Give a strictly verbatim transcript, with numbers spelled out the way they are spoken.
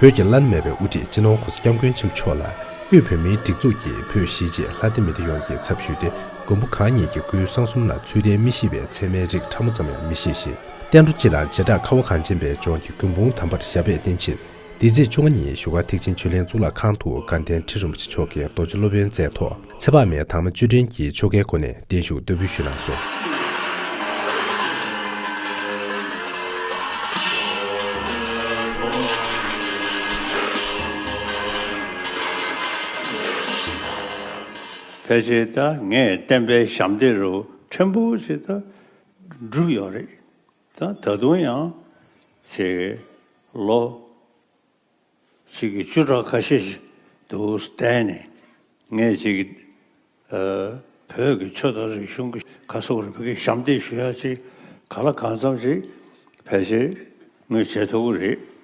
བོད་ཀྱི་བླ་ན་མེད་པའི་དབུ་ཁྲིད་སྤྱི་ནོར་༸གོང་ས་༸སྐྱབས་མགོན་ཆེན་པོ་མཆོག་ལ་དབུས་བོད་མིའི་སྒྲིག་འཛུགས་ཀྱིས་བོད་གཞིས་བྱེས་ལྷ་སྡེ་མི་སྡེ་ཡོངས་ཀྱི་ཚབ་ཞུས་ཏེ། མགོན་པོ་གང་ཉིད་ཀྱི་སྐུའི་གསང་གསུམ་ལ་ཚུལ་ལྡན་མི་ཤེས་པའི་མཚན་སྨད་རིགས་ཕྲ་མོ་ཙམ་ཡང་མི་ཤེས་ཤིང་། བསྟན་འགྲོ་སྤྱི་དང་བྱེ་བྲག་ཁ་བ་གངས་ཅན་པའི་ལྗོངས་ཀྱི་མགོན་དཔུང་དམ་པར་བཞག་པའི་རྟེན་ཕྱིར། འདི་ཚེས་བཅོ་ལྔ་ཉིན་བཞུགས་སྒར་ཐེག་ཆེན་ཆོས་གླིང་གཙུག་ལག་ཁང་དུ་དགའ་ལྡན་ཁྲི་རིན་པོ་ཆེ་མཆོག་གིས་རྡོ་རྗེ་སློབ་དཔོན་མཛད་ཐོག་ཚེ་དཔག་མེད་དྭངས་མ་བཅུད་ལྡན་གྱི་ཆོ་གའི་སྒོ་ནས་བརྟན་བཞུགས་བསྟར་འབུལ་ཞུས་གནང་སོང་། ཕལ་ཆེར་ད་ངས་བསྟན་པའི་ཞབས་འདེགས་རུ་ཕྲན་བུ་ཞིག་ད་བསྒྲུབས་ཡོད་རེད། ད་ད་དུང་ཡང་ཞེ་ལོ་ཞིག་གི་བཅུ་ཕྲག་ཁ་ཤས་ཤིག་འདུག་བསྟན་ནས་ངས་ཅིག་ཨ་བོད་ཀྱི་ཆོས་དང་རིག་གཞུང་གི་ག་སོགས་རིག་པའི་ཞབས་འདེགས་ཞུ་ཡ་ཅིག་ག་ལ་གང་འཚམ་ཞིག་ཕལ་ཆེར་ངས་བྱེད་ཐུབ་ཀྱི་རེད།